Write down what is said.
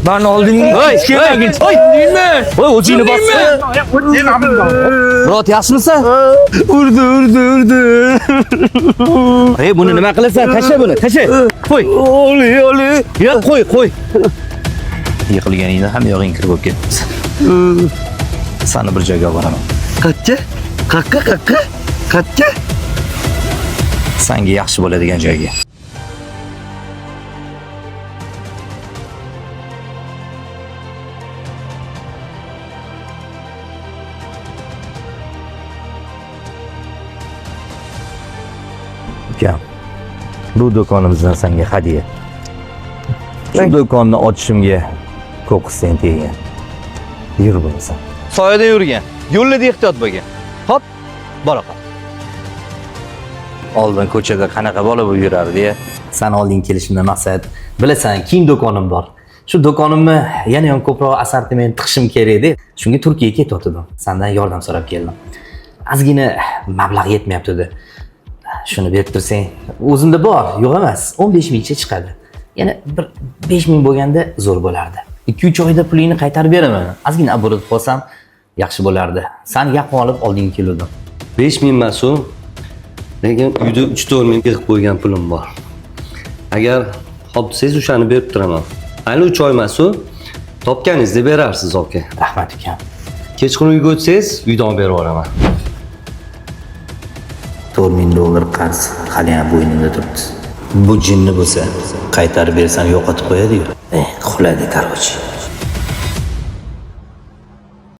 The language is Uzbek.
Mani oldingga Voy, kelmagin. voy. Deymi? Voy, o'zingni bos. Birot, yaxshimisan? Urdi, urdi, urdi. Ey, buni nima qilasan? Tasha buni, tasha. Qo'y. Oli, oli. Yo, qo'y, qo'y. Yiqilganingda ham yog'ing kir bo'lib ketdi. Sani bir joyga olib boraman. Qayerga? Qayerga, qayerga? Qayerga? Sanga yaxshi bo'ladigan joyga. Ukam, bu do'konimizdan senga hadya. Shu do'konni ochishimga ko'p hissang tegan. Yur bo'lmasa. Soyada yurgan, yo'lida ehtiyot bo'lgin. Hop, bora qol. Oldin ko'chada qanaqa bola bo'lib yurardi ya. San oldin kelishimdan maqsad, bilasan, kiyim do'konim bor. Shu do'konimni yana ham ko'proq assortiment tiqishim kerak edi. Shunga Turkiyaga ketayotgandim. Sandan yordam so'rab keldim. Ozgina mablag' yetmayapti dedi. Shuni berib tursang, o'zimda bor, yo'q emas. 15 mingcha chiqadi. Yana bir 5 ming bo'lganda zo'r bo'lardi. 2-3 oyda pulingni qaytarib beraman. Ozgina оборот qilsam yaxshi bo'lardi. San yaqin olib olding keluvdim. 5000 emas u. Lekin uyda 3-4 ming yig'ib qo'ygan pulim bor. Agar hop desangiz o'shani berib turaman. Ayni 3 oy emas u. Topganingizda berarsiz aka. Rahmat ukam. Kechqurun uyga o'tsangiz uydan olib berib yuboraman. 4000 dollar qarz hali ham bo'ynimda turibdi. Bu jinni bo'lsa, qaytarib bersam yo'qotib qo'yadi-yu. Quladi, короче.